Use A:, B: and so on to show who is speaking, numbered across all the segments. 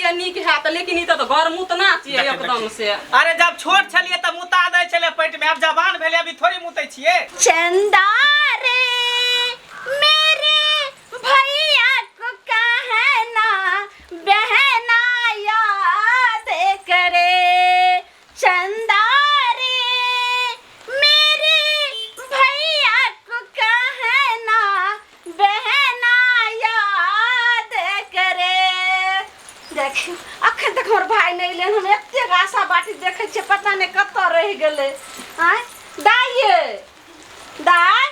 A: जे नीक हैत लेकिन ई तऽ गरमुतना छियै एकदम से।
B: अरे जब छोट छलियै तऽ मुता दै छलै पेट में, आब जवान भेलै अभी थोड़ी मुतै छियै।
C: चंदा रे मेरे भैया को कहना बहना याद करे, चंदा रे मेरे भैया को कहना बहना याद करे। देखियौ अखन तक हमर भाय नहि एलै, हम एतेक आशा बाटी देखै छियै, पता नहि कतऽ रहि गेलै। आँय दाइ ये दाइ,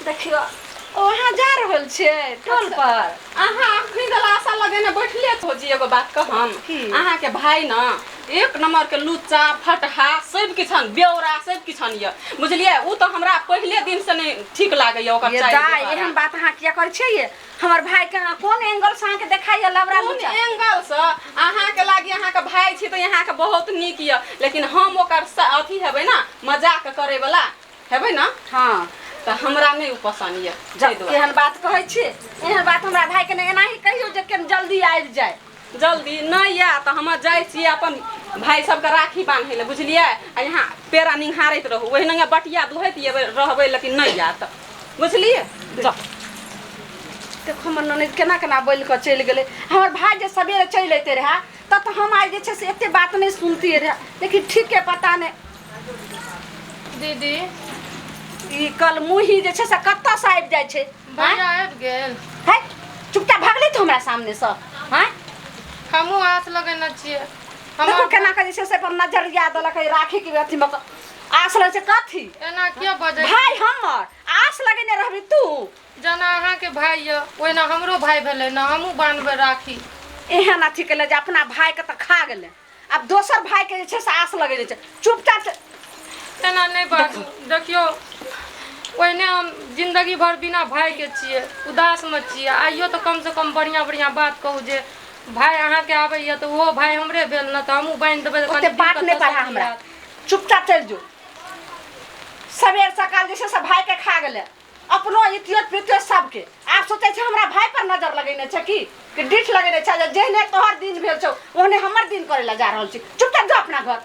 C: देखियौ ओ अहाँ जा रहल छियै टोल पर।
A: अहाँ अखनी दल आशा लगेने बैठले छो जी। एगो बात कहम?
C: की?
A: अहाँ के भाई न एक नंबर के लुच्चा फटहा सब किछन बेौरा सब किछन ये, बुझलियै? उ तऽ हमरा पहिले दिन से नहीं ठीक लागैया ओकर
C: ये
A: चालि
C: दाइ,
A: व्यवहार।
C: एहन बात अहाँ किया करै छियै ये? हमर भाई के अहाँ कोन एंगल से अहाँके देखाइए लबरा
A: कोन
C: लुच्चा?
A: एंगल से अहाँके लागी अहाँके भाई छी तऽ अहाँके बहुत नीक यऽ, लेकिन हम ओकर अथी हेबै ना, मजाक करे वाला हेबै ना।
C: हाँ।
A: तऽ हमरा नहि उ पसन्द यऽ, ताहि दुआरे।
C: केहन बात कहै छियै, एहन बात हमरा भाई के नहि एनाही कहियौ जे केहन जल्दी आबि जाय।
A: जल्दी नहि आयत तऽ हम जाइ छियै अपन भाई सबके राखी बान्है लए, बुझलियै? आ यहाँ पेड़ा निहारैत रहू, ओहिना बटिया दुहैत रहबै, लेकिन नहि आयत, बुझलियै? जाउ।
C: देखो हमर ननैद केना केना बोलि कऽ चलि गेलै। हमर भाय जे सबेरे चलि अयतै रहए तब तऽ हम आइ जे छै से एते बात नहि सुनतियै रहए, लेकिन ठीके पता नहि।
D: दीदी
C: ई कल मुही जे छै से कतऽसँ आबि जाइ छै?
D: भैया आबि गेल।
C: है चुपचाप भागलै तऽ हमरा सामनेसँ। हँ
D: हमहूँ आस लगेने छियै।
C: देखो
D: हमर
C: केना कऽ जे छै से अपन नजरिया देलक है राखी के अथीमे कऽ। आस लगै छै कथी?
D: एना किया बजै?
C: भाय हमर आस लगेने रहबी तू?
D: जेना अहाँके भाय यऽ ओहिना हमरो भाय भेलै ने, हमहूँ बान्हबै राखी।
C: एहन अथी केले जे अपना भायके तऽ खा गेलै, आब दोसर भायके जे छै से आस लगेने छै। चुपचाप से
D: एना नहि बाजू। देखियौ ओहिने हम जिंदगी भर बिना भायके छियै, उदासमे छियै। आइयो तऽ कमसँ कम बढ़िआँ बढ़िआँ बात कहू जे भाय अहाँके आबैए तऽ ओहो भाय हमरे भेल ने, तऽ हमहूँ बान्हि देबै तऽ
C: ओते
D: कनि दिलके
C: बात नहि बढ़ा
D: तसल्ली
C: हमरा।
D: हैत।
C: चुपचाप चलि जो। सबेर सकाल जे छै से भायके खा गेलै, अपनो इतियोत पितियोत सबके। आब सोचै छै हमरा भाय पर नजर लगेने छै की कि डीठ लगेने छै, जे जेहने तोहर दिन भेल छौ ओहने हमर दिन करै लए जा रहल छी। चुपचाप जो अपना घर।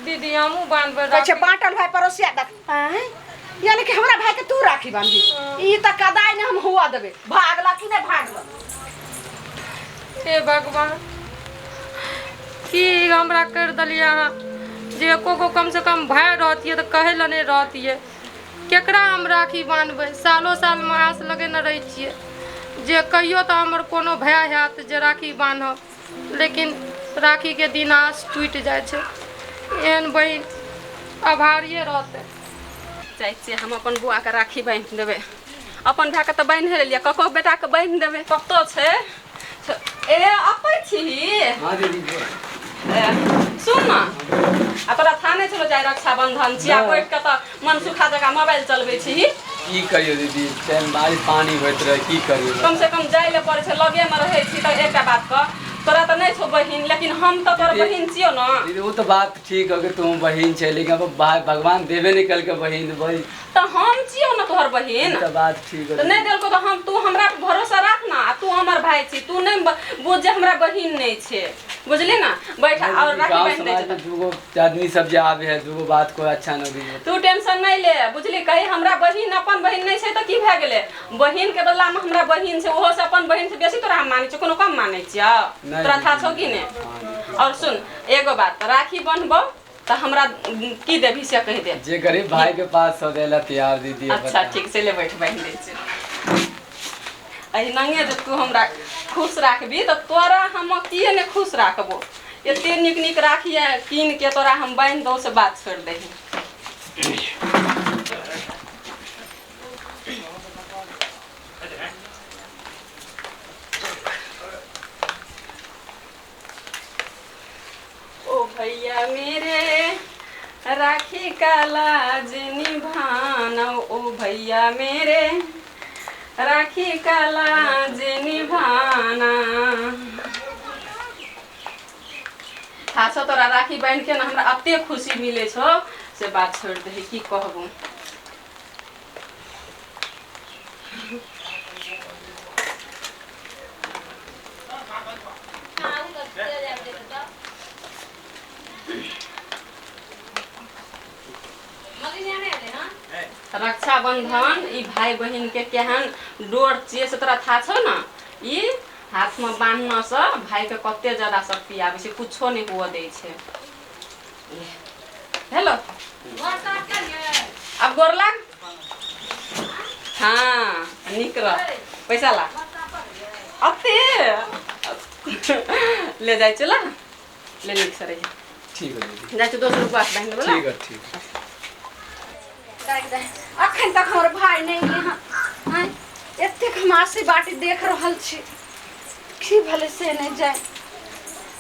D: दीदी हमहूँ बान्हबै
C: कहै छै
D: राखी।
C: बाँटल भाय पड़ोसिया देख। आँय यानी कि हमरा भाय के तू राखी बान्धी? ई तऽ कदाइ नहि हम हुआ देबै। भागला कि नहि भागला?
D: हे भगवान, की हमरा करि देलियै अहाँ जे एको गो कमसँ कम भाय रहतियै तऽ कहै लए नहि रहतियै। केकरा हम राखी बान्हबै? सालो सालमे आस लगेने रहै छियै जे कहियो तऽ हमर कोनो भाय हैत जे राखी बान्हब, लेकिन राखीके दिन आस टूटि जाइ छै। एहन बहिन आभारिए रहतै।
A: जाइ छियै हम अपन बौआके राखी बान्हि देबै। अपन भायके तऽ बान्हि लेलियै, ककरो बेटाके बान्हि देबै। कतऽ छै? ए अबै छी।
E: हाँ दीदी बोल।
A: ए, सुन न, आ तोरा थाह नहि छलो जाय रक्षाबंधन छी? आ
E: नहि।
A: बैठ कऽ तऽ मन सुखा जकाँ मोबाइल चलबै छी।
E: की करियो दीदी, टाइम बारिश पानी होइत रहे, की करियो?
A: कम से कम जाइ लए पड़ै छै, लगेमे रहै छी तऽ। एकटा बात कह, तोरा तऽ नहि छौ बहिन, लेकिन हम तऽ तोर
E: दीदी-
A: बहिन छियौ ने।
E: दीदी वो तो बात ठीक हो कि तू बहिन छै, लेकिन अब भाई भगवान देबे नहीं कल के बहिन भाई।
A: तऽ हम छियौ ने तोहर बहिन।
E: ई तो बात ठीक हो।
A: तऽ नहि देलको तऽ हम तू हमरा पर भरोसा राख ने, आ तू हमर भाय छी, तू नहि बुझ जे हमरा बहिन नहि छै, बुझली ने? बैठ और राखी
E: गांव
A: बान्हि दै
E: समाज
A: छै।
E: में दूगो आदमी सब जे आवे है, दूगो बात कोई अच्छा न दी।
A: तू टेंशन नहि ले, बुझली? कही हमरा बहिन अपन बहिन नहि छै तऽ की भए गेलै? बहिन के बदला में हमरा बहिन छै, ओहो से अपन बहिन से बेसी तोरा हम मानै छियौ, कोनो कम मानै छियौ?
E: नहि
A: तोरा
E: दीदी।
A: था छौ कि नहि?
E: हाँ दीदी।
A: और सुन एगो बात, राखी बन्हबौ तऽ हमरा की देबही से कहि दे।
E: जे गरीब भाई के पास हो देला तैयार दीदी। अब
A: अच्छा
E: बता।
A: ठीक छै, ले बैठ, बान्हि दै छियौ। एहिनाहे जे तू हमरा खुश राखबी तऽ तोरा हम किए नहि खुश राखबो? एते नीक नीक राखी कीन के तोरा हम बान्हि दौ से बात छोड़ि दही। ओ भैया मेरे राखी का लाज निभाना, ओ भैया मेरे राखी का लाज निभाना। खासो तोरा राखी बान्हि के ने हमरा एते खुशी मिलै छौ से बात छोड़ि दही, की कहबो। रक्षाबंधन ई भाई बहिन के केहन डोर छियै से तोरा था छौ ने। ई हाथ में बांधना से भाई के कते ज्यादा शक्ति आबै छै, कुछो नहीं हुआ दै छै। हेलो अब गोर लाग। हाँ निक रह, पैसा ला अते ले जाइ चला ले निक से रही।
E: ठीक है दीदी,
A: जाइ छी दोसर उपवास बान्हि देबो।
E: ठीक है ठीक।
C: अखन तक हमर भाई नहि एलै हँ। आँय, एतेक हम आसी बाटी देख रहल छी, की भेलै से नहि जाय।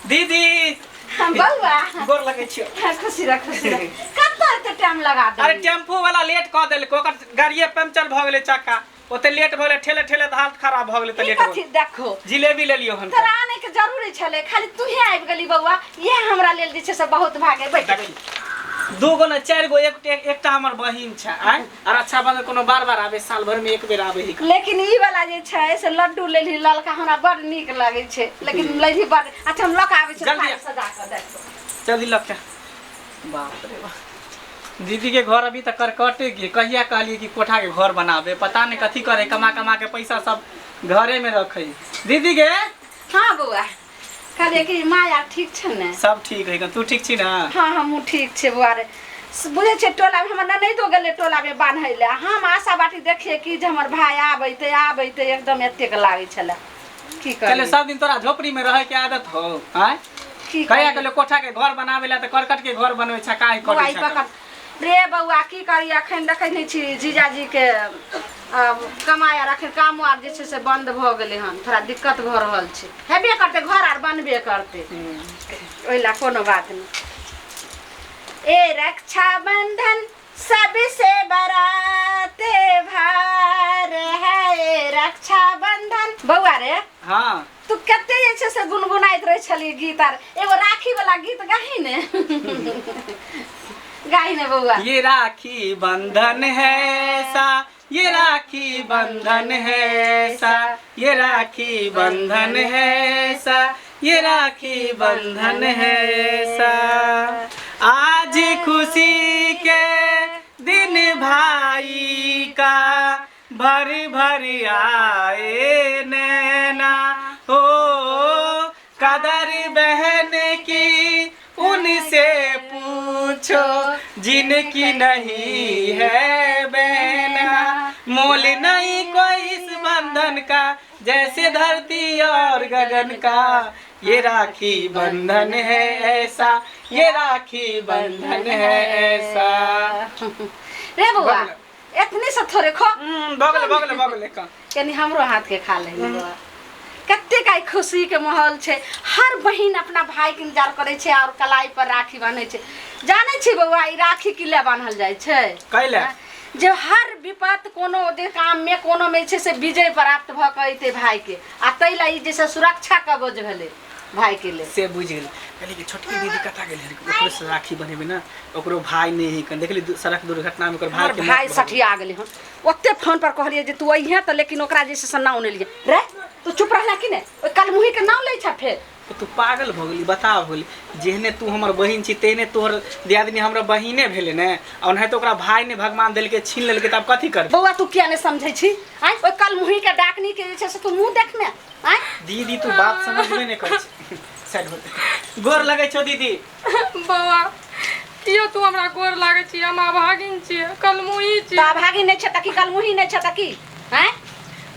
B: दीदी
C: हम बौआ
B: गोर लगै छियौ।
C: हाँ, खुशी रह खुशी रह। कतऽ एते टाइम लगा
B: अरे
C: देली?
B: टेम्पू वाला लेट कऽ देलकै, ओकर गाड़िए पंचर भऽ गेलै चक्का, ओते लेट भऽ गेलै, ठेले ठेले तऽ हालत खराब भऽ गेलै तऽ
C: ई
B: लेट भऽ
C: कथी
B: गेलै।
C: देखो
B: जिलेबी लेलियौ हन।
C: तोरा आनै के जरूरी छलै, खाली तूहे आबि गेली बौआ, इएह हमरा लेल जे छै से बहुत भागे। बैठ
B: देखी दू गो ने चारि गो, एक एकटा हमर बहिन छै। आँय आ रक्षाबंधन कोनो बार बार आबै, साल भर में एक बेर आबै है।
C: लेकिन ई वाला जे छै से लड्डू लेलही ललका, हमरा बड़ नीक लगै छै, लेकिन लेलही बड़। अच्छा हम लऽ कऽ आबै छी,
B: जल्दी
C: थारी
B: आ।
C: सजा कऽ देखो।
B: जल्दी लऽ के। बाप रे बाप, दीदी के घर अभी तक करकटे के कहिया कहलिए कि कोठा के घर बनाबे, पता नहीं कथी करे, कमा कमा के पैसा सब घरे में रखे। दीदी के
C: हाँ बौआ, कहलियै कि माया ठीक छै ने?
B: सब ठीक है, तू ठीक छी ना?
C: हाँ हमहूँ ठीक छै बौआ रे। बुझै छियै टोलामे हमर ननैदो गेलै टोलामे बान्है लए, हम आशा बाटी देखियै कि जे हमर भाय आबैते आबैते एकदम एतेक लागै छलै। की
B: चले
C: करियै
B: सब दिन तोरा झोपड़ी में रहे के आदत हो? आँय
C: की
B: कहिया
C: करियै
B: कहले कोठा के घर बनाबे ला तऽ करकट के घर बनबै छै, काहे
C: बौआ
B: करै
C: ई
B: छै?
C: पकड़ रे बौआ, की करी अखन देखै नहि छी जीजाजीके कमाइ आर अखन कामो आर जे छै से बन्द भऽ गेलै हन, थोड़ा दिक्कत भऽ रहल छै। हेबे करतै, घर आर बनबे करतै, ओहि लए कोनो बात नहि। ए रक्षाबंधन सबसे बड़ा त्योहार है रक्षाबंधन। बौआ रे
B: हाँ
C: तू कते जे छै से गुनगुनाइत रहै छली गीत आर, एगो राखी वाला गीत गाही ने, गाही ने बौआ।
B: ये राखी बंधन है ऐसा, ये राखी बंधन है ऐसा, ये राखी बंधन है ऐसा, ये राखी बंधन है ऐसा। आज खुशी के दिन भाई का भर भर आए नैना, हो कदर बहन की उनसे पूछो जिनकी नहीं है बहना। मोल नहीं कोई इस बंधन का जैसे धरती और गगन का, ये राखी बंधन है ऐसा, ये राखी बंधन है ऐसा।
C: रे बौआ एतने से थोड़े खो।
B: भऽ गेलै भऽ गेलै भऽ गेलै कम।
C: कनि हमरो हाथ के खा ले बौआ। कतेक आइ खुशी के माहौल छै, हर बहिन अपना भाई के इंतजार करै छै और कलाई पर राखी बान्है छै। जानै छी बौआ ई राखी की लए बान्हल जाइ छै?
B: कैले?
C: जे हर विपत कोनो जे काम में कोनो में छै से विजय प्राप्त भऽ कऽ अयतै भाई के, आ ताहि लए ई जे छै सुरक्षा कवच भेलै भाई के लेल।
B: से बुझि गेलै। कहली कि छोटकी दीदी कतऽ गेलै हन? ओकरो से राखी बनेबै ने, ओकरो भाई नहि है कन। देखली सड़क दुर्घटना में ओकर भाई
C: हमर
B: के मौत
C: भाई
B: भऽ गेलै।
C: सठिया गेलै हन। ओते फोन पर कहलियै जे तू अइहे तऽ, लेकिन ओकरा जे छै से नाम नहि लियै। रे तू चुप रहला कि नहि? ओहि कलमुही के नाम लै छ फेर।
B: तू पागल भऽ गेली, बता भऽ गेली। जेहने तू हमर बहिन छी तेहने तोहर दियादनी हमरा बहिने भेलै ने, आ ओनाहिते ओकरा भाई ने भगवान देलकै, छीन लेलकै, तऽ आब कथी करबै?
C: बौआ तू किया नहि समझै छी? आँय ओहि कलमुही के डाकनी के जे छै से तू मुँह देखने? आँय
B: दीदी तू बात समझबे नहि करै छी। साइड हो, गोर लगै छौ दीदी।
D: बौआ कियो तू हमरा गोर लागै छी? हम अभागिन छियै, कलमुही
C: तऽ
D: छियै।
C: अभागी नहि छै तऽ की, कलमुही नहि छै तऽ की? आँय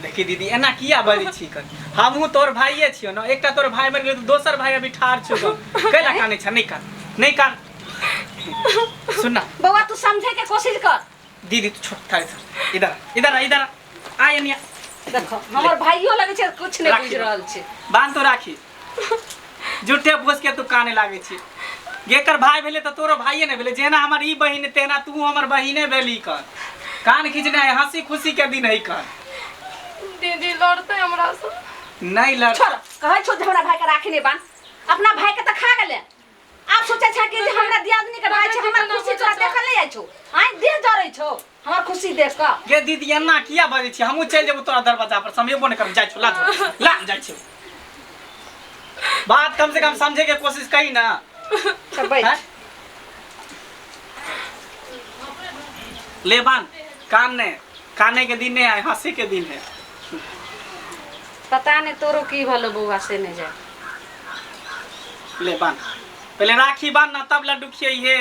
B: देखी दीदी एना किया बजै छी कन, हमहूँ तोहर भाइये छियौ ने, एकटा तोहर भाई मरि गेलै तऽ दोसर भाई अभी ठाढ़ छौ। कैला कानै छ? नहि कान, नहि कान, सुन ना
C: बौआ तू समझे के कोशिश कर।
B: दीदी तू छोड़, थारी थारी इधर आ, इधर आ, इधर आ, आ एनिया।
C: देखो हमर भाइयो लगै छै कुछ नहि
B: राखी
C: बुझि रहल छै।
B: बांध तो राखी, झूठे फूस के तू काने लागै छी। जेकर भाई भेलै तऽ तोरो भाइये ने भेलै, जेना हमर ई बहिन तेना तू हमर बहिने भेली। कर कान खींचने है, हंसी खुशी के दिन है कर।
D: दीदी लड़तै हमरा से।
B: नहीं लड़।
C: छोड़, कहै छौ जे हमरा भाई के राखी नहि बान्ह, अपना भाई के तऽ खा गेलै, आब सोचै छै कि जे हमरा दियादनी के भाई छै, हमर खुशी तोरा देखल नहि जाइ छौ? आँय देह जरै छौ हमर खुशी देख कऽ?
B: गे दीदी एना किया बजै छी? हमहूँ चलि जेबौ तोरा दरवाजा पर, समझेबो नहि करब। जाइ छौ, ला छौ, ला जाइ छौ। बात कम से कम समझे के कोशिश करी ना।
C: सब बैठ।
B: हैं? ले बांध, कान नहीं, काने के दिन नहीं है, हंसी के दिन है।
C: पता नहीं तोरो की भलो बौआ से नहीं जाए।
B: ले बांध, पहले राखी बांध ना तब लड्डू खियाइए।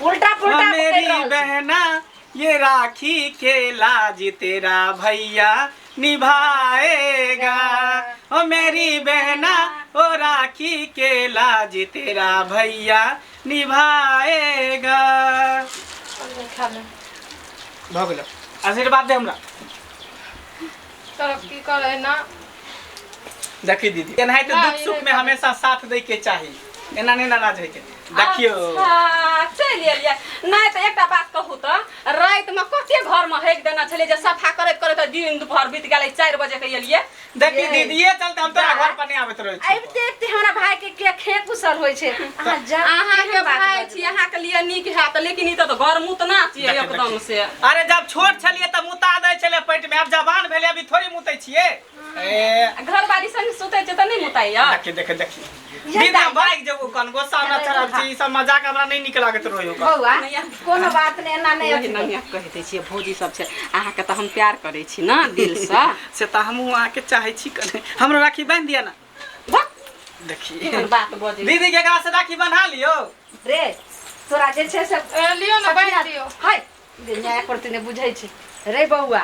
C: उल्टा पुल्टा
B: मेरी
C: पकड़ि रहल छै।
B: बहना ये राखी के लाज तेरा भैया निभाएगा, ओ मेरी बहना ओ राखी के लाज तेरा भैया निभाएगा।
D: खा ले।
B: भऽ गेलो, आशीर्वाद दे हमरा।
D: तोरा की करे ना?
B: देखी दीदी, एनाहिते
D: ना,
B: दुख
D: ई
B: सुख
D: नहि
B: में हमेशा साथ दै के चाही, एना नहि नाराज होय के। देखियो।
A: अच्छा, चलि एलियै। नहि तऽ एकटा बात कहू तऽ रातिमे कते घरमे हेक देने छलियै जे सफा करैत करैत दिन दुपहर बीत गेलै, 4 बजे के एलियै।
B: देखी
C: ये।
B: दीदी, ये चलते हम तोरा घर पर नहीं आबैत रहै छी।
C: आबिते आबिते हमरा भाई के के खे कुशल होइ छै। अहाँ जा,
A: अहाँके
C: केहन बात
A: भाय
C: बजबै?
A: छी, अहाँके लिए नीक हैत, लेकिन ई तऽ घर मुतना छियै
B: देखी,
A: एकदम
B: देखी।
A: से।
B: अरे जब छोट छलियै तऽ मुता दै छलै पेट में, आब जवान भेलै अभी थोड़ी मुतै छियै। ए
A: घरवाली संग सुतै छै तऽ नहि मुताइया?
B: देखी देखी देखी
C: ये
B: दीदी, हम
C: दाइ।
B: भागि जेबो कन, गुस्सा हमरा
C: अरे
B: चढ़ल
C: बौआ।
B: छै, ई सब मजाक हमरा नहि नीक लागैत रहै ओकर।
C: बौआ
A: नहि,
C: कोनो बात नहि, एना नहि
A: वही
C: अथी करू।
A: ननिया कहि दै छियै, भौजी सब छै, अहाँके तऽ हम प्यार करै छी ने दिलसँ।
B: से तऽ हमहूँ अहाँके चाहै छी कने, हमरो राखी बान्हि दिअ ने।
A: भक,
B: देखी
A: केहन बात बजै।
B: दीदी के एकरा से राखी बन्हा लियौ।
C: रे तोरा जे छै से
D: ए, लियौ ने, बान्हि दियौ।
C: हाय जे न्याय करते नहि बुझै छै। रे बौआ,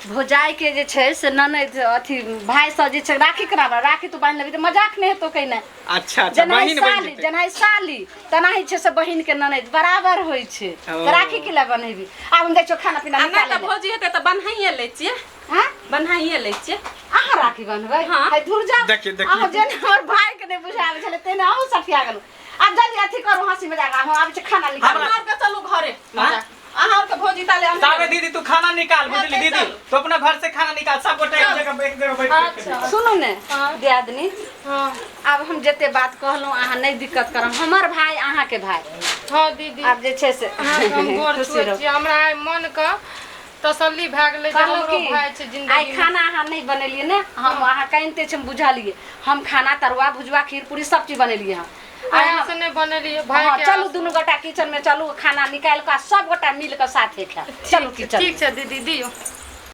C: भौजाइ के जे छै से ननैद अथी भाय सब जे छै राखी कराबऽ, राखी तू बान्हि लेबही तऽ मजाक नहि हेतौ कहिने।
B: अच्छा अच्छा,
C: जेनाहि
B: बहिन बनि
C: साली
B: जेतै।
C: जेनाहि साली तेनाही छै से बहिन के ननैद बराबर होइ छै।
B: ओ।
C: तऽ राखी के लए बन्हेबी? आब हम जाइ छियौ खाना पीना
A: आ नहि
C: निकालै
A: तऽ
C: लए।
A: भौजी हेतै तऽ बन्हाइए लै छियै।
C: हाँ?
A: बन्हाइए लै छियै।
C: अहाँ राखी बन्हबै?
A: हाँ।
C: हाय धुर जाउ।
B: देखियौ, देखियौ।
C: अहाँ जेना हमर भाय के नहि बुझाबै छलै तेना अहूँ सठिया गेलहुँ। आब जल्दी अथी करू, हँसी मजाक, हम आबै छी खाना निकालू।
B: हमरा-
A: अहाँ आरके चलू घरे।
B: हाँ?
A: अहाँ आरके भौजी ताले हम
B: ताबे दीदी तू खाना निकाल, बुझली?
A: हाँ,
B: दीदी
A: चलू।
B: तू अपना घर से खाना निकाल, सब गोटा एक जगह एक जगह बैठ के
D: अच्छा।
C: सुनू ने
D: हाँ।
C: दियादनी,
D: हाँ।
C: आब हम जते बात कहलहुँ अहाँ नहि दिक्कत करब, हमर भाय अहाँके भाय।
D: हाँ दीदी,
C: आब जे छै से
D: अहाँके हम गोर
C: खुशी
D: छुए
C: रहू।
D: छी। हमरा आइ मनके तसल्ली भए गेलै जे
C: कहलहुँ
D: हमरो
C: कि
D: भाय छै
C: आइ
D: जिंदगी।
C: खाना अहाँ नहि बनेलियै ने, हम अहाँ कानिते छै हम बुझलियै। हम खाना तरुआ भुजुआ खीर पूरी सब चीज बनेलियै हम आइ।
D: आइ से नहि बनेलियै भाय
C: हाँ,
D: के।
C: चलू दुनू गोटा किचन में चलू, खाना निकालि कऽ सब गोटा मिल कऽ साथे खायब। चलू किचन।
D: ठीक छै दीदी, दियौ।